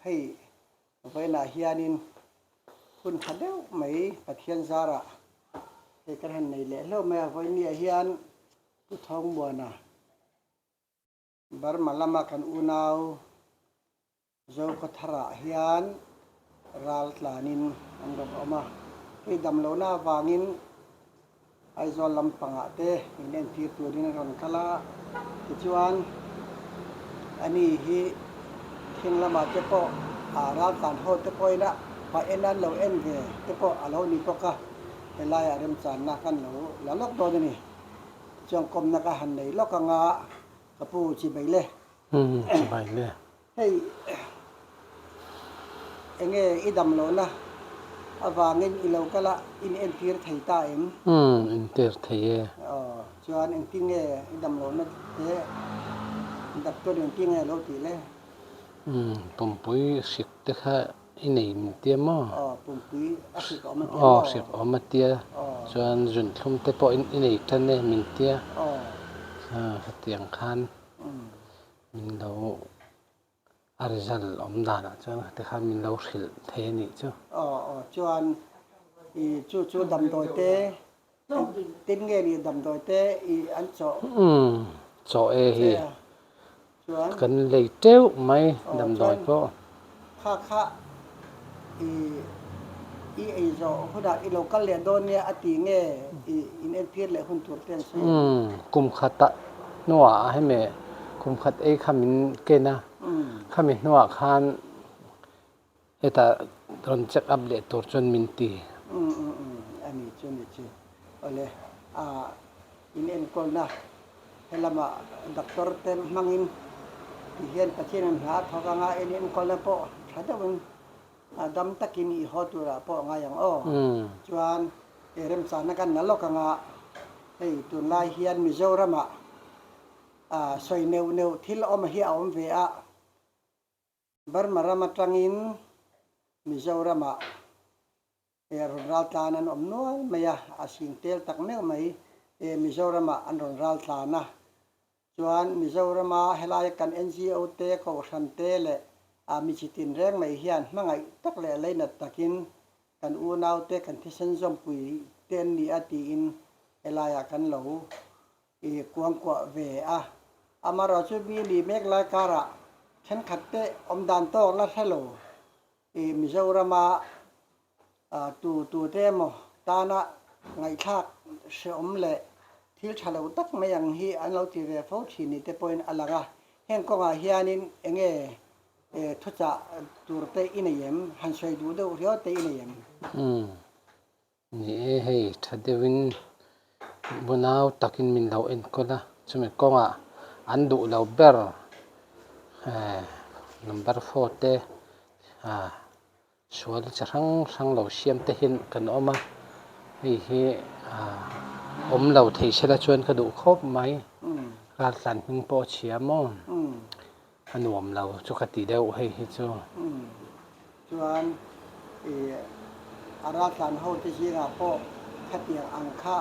Hei vawiinah hianin hun tha deuh mai Pathian zarah hei kan han nei leh hlauh mai a, vawiinniah hian Pu Thawngmuana Burma lama kan unau Zokhawtharah hian ral tlanin an rawn awm a, hei damlohna avangin Aizawl lampangah te min entir turin an rawn kal a, tichuan ani hi thing lamah te pawh ah ral tlan ho te pawhin a pa en an lo en ve te pawh a lo ni bawk a, helaiah remchanna kan lo la lawk dawn a ni. Tichuan kawmna ka han nei lawk anga ka pu chibai le. Chibai le. Hei enge i dam lohna avangin i lo kal a, in entir thei ta em? Umm, entir thei e. Aw, chuan engtin nge i dam lohna te doctor engtin nge a lo tih le? Umm, pumpui hrik te kha i nei min tia maw? Aw, pumpui a hrik a awm a tia maw? Aw, hrik a awm a tia. Chuan zunthlum te pawh i nei tan e min tia. Aw. Hetiang khan. Min lo a result awm danah chuan khati khan min lo hrilh thei a nih chu. Aw aw chuan i chu chu damdawi te tin nge ni damdawi te i an chawh. Umm chawh e hi chuan kan lei teuh mai damdawi pawh. Kha kha i i ei zawh hunah i lo kal leh dawn nia a ti nge i in entir leh hun tur te an sawi em? Umm kum khatah hnuah hemi kum khat ei kha min ken a, khami hnuah khan hetah rawn check up leh tur chuan min ti. Umm umm umm a ni chu ni chu awle a in enkawlna Helama doctor te hmangin ti hian Pathian in hna a thawk anga en enkawlna pawh tha deuhin dam takin i haw turah pawh a ngai ang aw. Chuan he remchana kan la lawk anga hei tunlai hian Mizoramah sawi neuh neuh thil awm hi a awm ve a, Burma ram atangin Mizoramah He rawn ral tlan an awm nual mai a, a sing tel tak meuh mai. He Mizoramah an rawn ral tlan a, chuan Mizorama helaia kan NGO te, Kohhran te leh a mi chi tin reng mai hian hmangaih tak leh leinat takin kan unau te, kan thisen zawmpui te an ni a tiin helaiah kan lo i kuangkuah ve a. Amaherawhchu mi ni mek lai karah thenkhat te awm dan tawk la hre lo. I Mizorama tu tute emaw tana ngaihthlak hrehawm leh thil tha lo tak mai ang hi an lo ti ve fo thin ni te pawhin a lang a. Heng kawngah hianin enge thuchah tur te i nei em? Han sawi duh deuh riau te i nei em? Umm. Ni e, hei tha deuhin bunau takin min lo enkawl a, chumi kawngah an duh lo ber number four te ah sual chi hrang hrang lo siam te hian kan awm a, hei hi ah awm lo thei sela chuan ka duh khawp mai, raltlan hming pawh a chhia maw a nuam lo chu ka ti deuh hei hi chu. Chuan i a raltlan ho te zingah pawh khatiang ang kha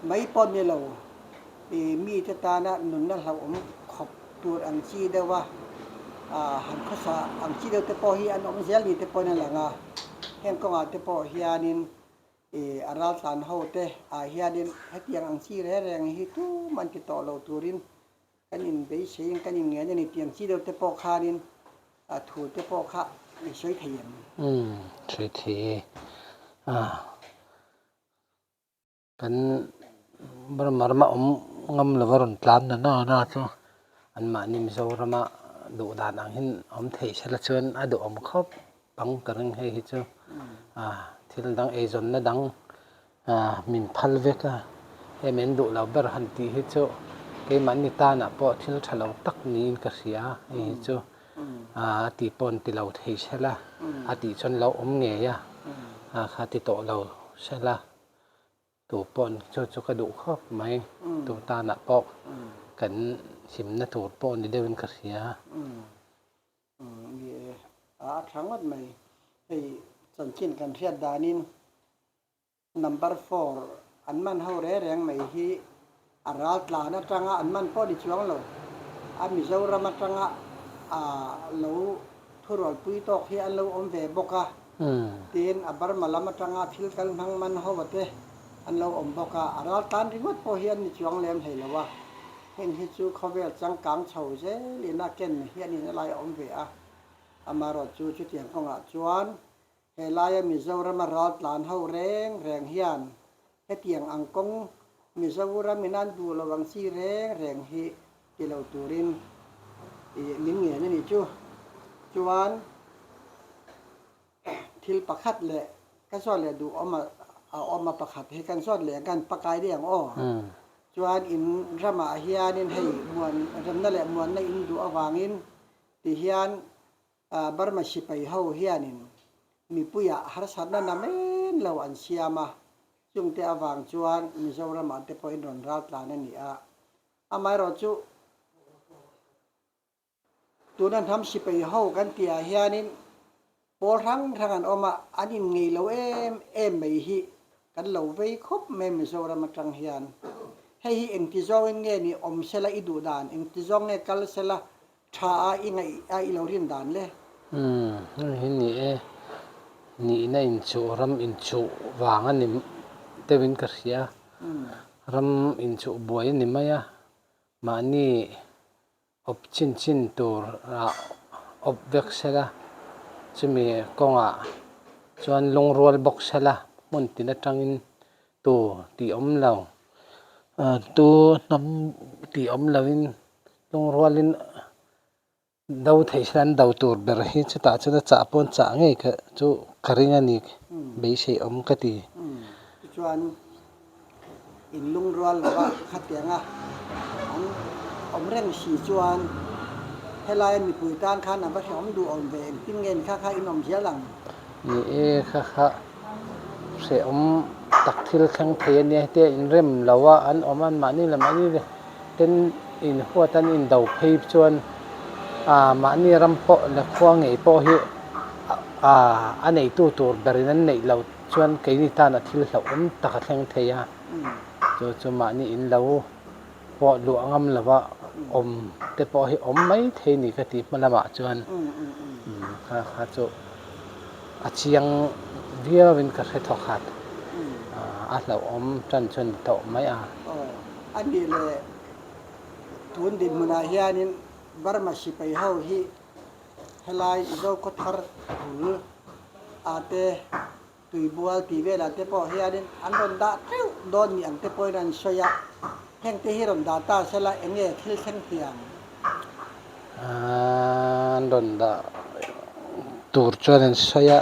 mai pawh ni lo, i mite tana nunna hlauhawm khawp tur ang chi deuh a, han khawsa ang chi deuh te pawh hi an awm zel ni te pawhin a lang a. Heng kawngah te pawh hianin i a raltlan ho te ah hianin hetiang ang chi reng reng hi tum an ti tawh lo turin Kan inbeiseiin kan inngen a ni tiang chi deuh te pawh khanin a thu te pawh kha i sawi thei em? Umm, sawi thei e. A, kan Burma rama awm ngam lova rawn tlan na na na chu anmahni Mizorama duh dan ang hian awm thei sela chuan a duhawm khawp ang ka ring hei hi chu. A, thil dang eizawnna dang Min phal vek a, hei min duh lo ber han tih hi chu keimahni tanah pawh thil tha lo tak niin ka hria a, hei hi chu a tih pawh an ti lo thei sela, a tih chuan lo awm ngei a, kha ti tawh lo sela, tu pawh chu chu ka duh khawp mai, tu tanah pawh kan hlimna tur pawh ni deuhin ka hria. Ni e, a tha ngawt mai, hei chanchin kan hriat danin Number four an man ho reng reng mai hi a ral tlan atanga an man pawh ni chuang lo, a Mizoram atanga a lo Thurualpui tawk hi an lo awm ve bawk a, tiin a Burma lam atanga thil kal hmang man ho te an lo awm bawk a, a ral tan ringawt pawh hi an ni chuang lem hlei lo a, heng hi chu khawvel changkang chho zelin a ken hianin a lai a awm ve a, amaherawhchu chutiang kawngah chuan He laia Mizorama raltlan ho reng reng hian hetiang ang kawng Mizoram in an duh lo ang chi reng reng hi ti lo turin ih min ngen a nih chu. Chuan thil pakhat leh ka zawt leh duh awm a awm a pakhat hi kan zawt leh kan pakai daih ang aw. Chuan in ramah hianin hei muan remna leh muanna in duh avangin ti hian Burma sipai ho hianin mipuiah harsatna namen lo an siam a, chungte avang chuan Mizoramah te pawhin rawn raltlan a ni a. Amaherawhchu, tuna hnam sipai ho kan tihah hianin pawl hrang hrang an awm a, an inngei lo em em mai hi kan lo vei khawp mai Mizoram atang hian. Hei hi engti zawngin nge ni awm sela i duh dan, engti zawng nge kal sela Tha a i ngaih a i lo rin dan le. Umm hei hi ni e, nihna inchuh ram inchuh vang a ni deuhin ka hria, ram inchuh buai a ni mai a, mahni awp chin chin tur ah awp vek sela, chumi kawngah chuan lungrual bawk sela hmun tin atangin tu tih awm lo, tu hnam tih awm loin Lungrualin do theih hian do tur ber hi chutah chuan a chah pawn chah ngei kha chu ka ring a ni beisei awm ka ti. Tichuan in lungrual lova khatianga an awm reng si chuan helaia mipui tan khan a va hrehawm duh awm ve engtin nge ni kha kha in awm zel ang? Ni e kha kha hrehawm tak thil thleng thei a nia hetia inrem lo a an awm a mahni leh mahni Ten in huat an in do phei chuan ah mahni ram pawh leh khua ngei pawh hi ah a neitu tur berin an neih loh chuan keini tan a thil hlauhawm tak a thleng thei a, chu chu mahni in lo pawh luah ngam lova awm te pawh hi awm mai thei ni ka ti hma lamah chuan kha kha chu a chiang viauin ka hre thawk khat a hlauhawm tan chuan ni tawh mai a. A nih leh tun dinhmunah hianin Burma sipai ho hi helai Zokhawthar bul ah te Tuibual tih velah te pawh hianin an rawn dah teuh dawn ni ang te pawhin an sawi a, heng te hi rawn dah ta sela eng nge thil thleng thiam? An rawn dah tur chuan an sawi a,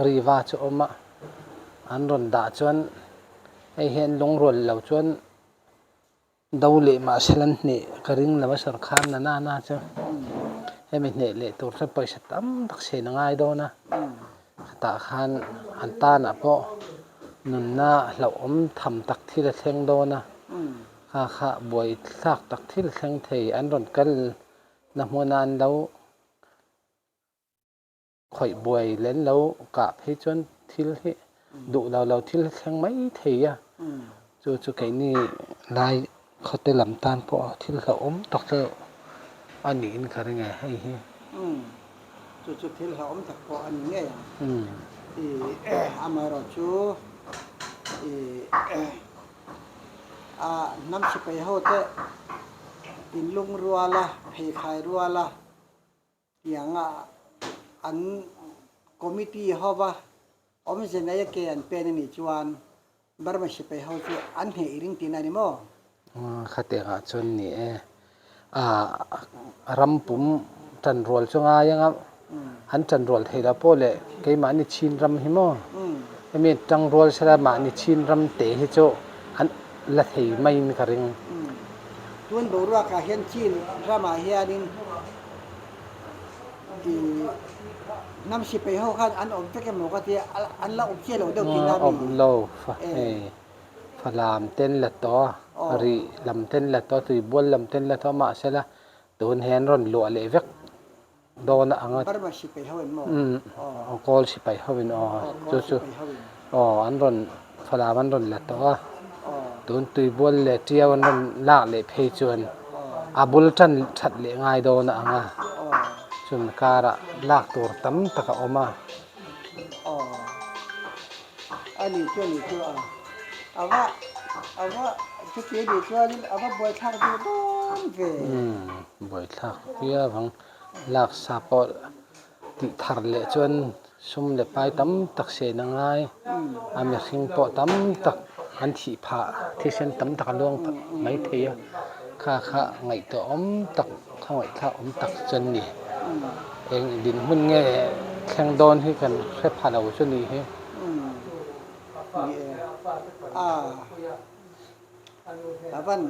riva chu a awm a, an rawn dah chuan Hei hian lungrual lo chuan do leh mahse lan hneh ka ring lo a sawrkar na na na chu hemi hneh leh tur chuan pawisa tam tak sen a ngai dawn a tah khan an tanah pawh nunna hlauhawm tham tak thil a thleng dawn a kha kha buai thlak tak thil thleng thei an rawn kal na hmuna an lo Khawih buai len lo kah phei chuan thil hi duh lo lo thil thleng mai thei a, chu chu keini lai khawte lam tan pawh thil hlauhawm tak chu a niin ka ring e hei hi. Umm chu chu thil hlauhawm tak pawh a ni ngei ang. I amaherawhchu i a hnam sipai ho te inlung ruala pheikhai ruala Tianga an committee hova awmze neia ke an pen a nih chuan Burma sipai ho chu an hneh i ring tihna a ni maw? Khatiangah chuan ni e. A ram pum tanrual chu ngai anga an tanrual thei lo pawh leh keimahni chin ram hi maw? Hemi tangrual sela mahni chin ram te hi chu an la thei maiin ka ring. Tun boruakah hian Chin ramah hianin i hnam sipai ho khan an awm vek emaw ka tia, an la awm chiah lo deuh tihna a mi? Awm lo, hei Falam ten la tawh a, Rih lam ten la tawh a, Tuibual lam ten la tawh a, mahsela tun hian rawn luah leh vek dawn a ang a. Burma sipai ho in maw? Aw Kawl sipai ho in aw. Chu chu aw an rawn Falam an rawn la tawh a. Tun Tuibual leh Tiau an rawn lak leh phei chuan a bul tan that leh ngai dawn a ang a. Chumi karah lak tur tam tak a awm a. Aw a ni chu a ni chu a ava ava chuti a nih chuanin ava buaithlak duh dawn ve. Umm buaithlak viau ang lak sa pawh tih thar leh chuan sum leh pai tam tak sen a ngai a mihring pawh tam tak an thih phah thisen tam tak a luang mai thei a kha kha ngaihtuah awm tak khawngaihthlak awm tak chu an ni eng dinhmun nge thleng dawn hi kan hre pha lo chu ni hi. A van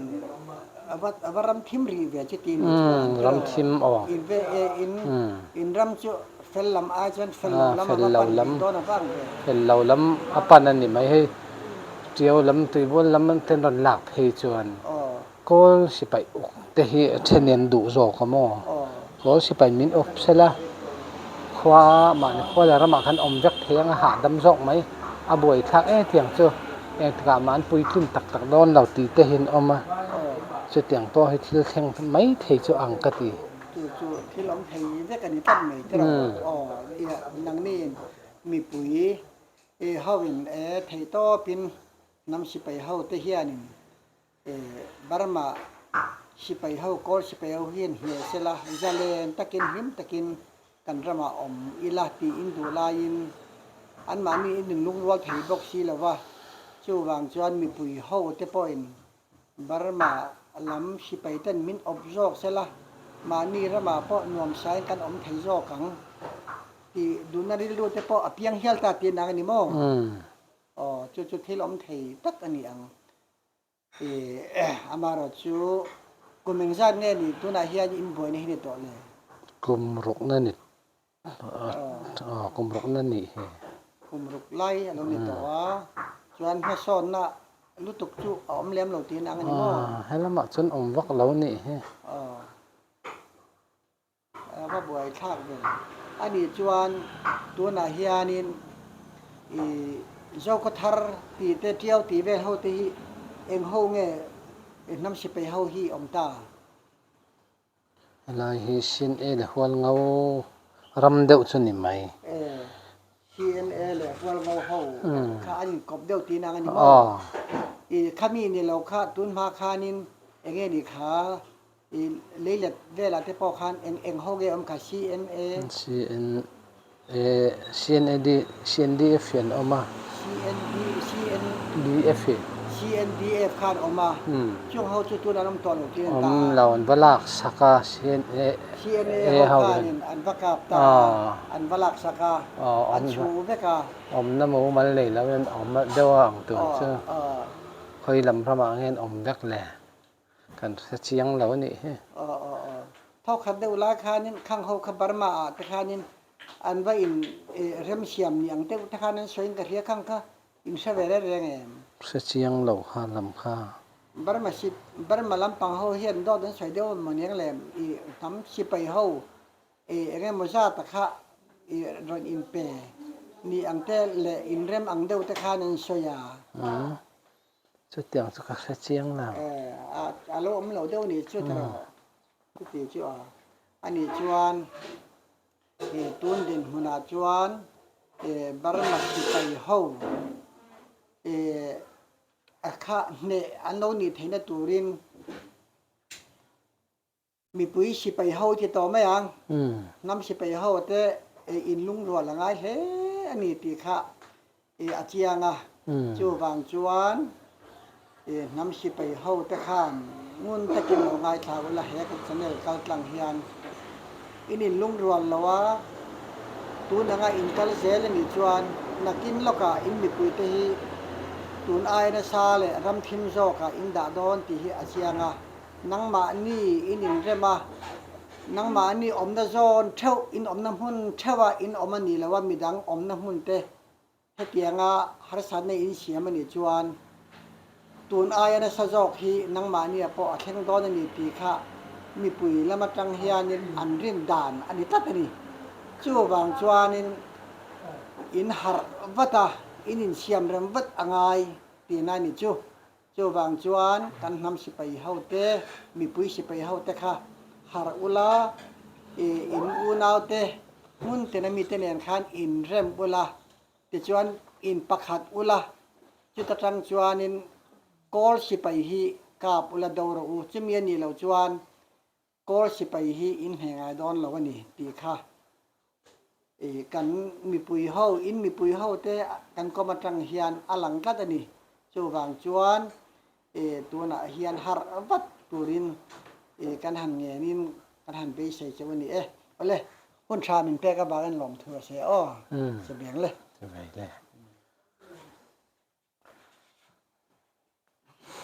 a va a va ram thim rih ve chuti ni chuan ram thim aw in ve e in in ram chu fel lam ai chuan fel lo lam a va pan rih dawn a vang ve. Fel lo lam a pan a ni mai hei Tiau lam Tuibual lam ten rawn lak phei chuan Kawl sipai uk te hi a then in an duh zawk a maw? Kawl sipai min awp sela khua mahni khua leh ramah khan awm vek thei ang a hahdam zawk mai a buaithlak e tiang chu engtikah mah an puitlin tak tak dawn lo tih te hi an awm a chutiang pawh hi thil thleng mai thei chu ang ka ti. Chu chu thil awm thei vek a ni tlat mai te rawh aw nangni mipui ho in e theihtawpin hnam sipai ho te hianin Burma sipai ho, Kawl sipai ho hian hneh sela, zalen takin, hlim takin kan ramah awm ila tiin duh laiin anmahni in inlungrual thei bawk si lo va, chuvang chuan mipui ho te pawhin Burma lam sipai ten min awp zawk sela, mahni ramah pawh nuamsain kan awm thei zawk ang tih duhna rilru te pawh a piang hial ta tih nang a ni maw? Aw, chu chu thil awm thei tak a ni ang. Amaherawh chu kum engzat nge ni tunah hian in buaina hi ni tawh le? Kum rukna ni aw kum rukna nih hi. Kum ruk lai a lo ni tawh a, chuan hmasawnna lutuk chu a awm lem lo tiin ang a ni maw? He lamah chuan awm vak lo nih hi. Aw. A va buai thlak ve. A nih chuan tunah hianin i Zokhaw thar tih te Tiau tih vel ho te hi eng ho nge hnam sipai ho hi awm ta? Helai hi CNA leh Hualngo ram deuh chu ni mai. E, CNA leh Hualngo ho kha an inkawp deuh tih nang a ni maw? I khami ni lo kha tun hma khanin eng nge ni kha I leilet velah te pawh khan eng eng ho nge awm kha CNA. CNA CNAD CNDF hi an awm a. CND CN DF hi. CNDF khan awm a. Chung ho chu tun an awm tawh lo tih an ta a. Awm lo an va lak sak a CNA CNA ho khanin an va kap ta a an va lak sak a an chhu vek a. Awmna mumal nei lo in awm deuh a ang tur chu khawi lam ramah nge an awm vek le. Kan hre chiang lo a nih hi. Aw aw aw. Thawkhat deuh lai khanin khang ho kha Burma ah te khanin an va in rem siam ni ang deuh te khan an sawiin ka hria khang kha in hre ve reng reng em? Hre chiang lo kha lam kha. Burma sip Burma lampang ho hian dawt an sawi deuh maw niang lem i hnam sipai ho i eng emaw zat a kha i rawn in pe ni ang te leh in rem ang deuh te khan an sawi a. Chutiang chu ka hre chiang lo. A lo awm lo deuh nih chu tawh chuti chu a a nih chuan tun dinhmunah chuan Burma sipai ho a kha hneh an lo nih theihna turin Mipui sipai ho ti tawh mai ang. Hnam sipai ho te in lungrual a ngai hle a ni tih kha a chiang a. Chuvang chuan hnam sipai ho te khan ngun takin lo ngaithla ula he kan channel kal tlang hian in in lungrual lo a, tun anga in kal zel a nih chuan nakin lawkah in mipui te hi tun aia nasa leh ram thim zawkah in dah dawn tih hi a chiang a. Nangmahni in inrem a, nangmahni awmna zawn theuh, in awmna hmun theuha in awm a nih loh a, midang awmna hmun te hetianga harsatna in siam a nih chuan tun aia nasa zawk hi nangmahnia pawh a thleng dawn a ni tih kha mipui lam atang hianin an rin dan a ni tlat a ni. Chuvang chuanin in harh vat a, in insiamrem vat a ngai tihna a ni chu. Chuvang chuan kan hnam sipai hote, mipui sipai hote kha harh ula, In unaute hmun tina mite nen khan inrem ula, tichuan in pakhat ula, chuta tang chuanin kawl sipai hi kap ula do rawh u, chumi a nih loh chuan kawl sipai hi in hneh ngai dawn lo a ni tih kha kan mipui ho, in mipui ho te kan kawm atang hian a lang tlat a ni. Chuvang chuan tunah hian harh vat turin kan han ngenin kan han beisei cheu a ni e. Awle, hun tha min pek avangin lawmthu a se aw, Chebeng le. Chebeng le.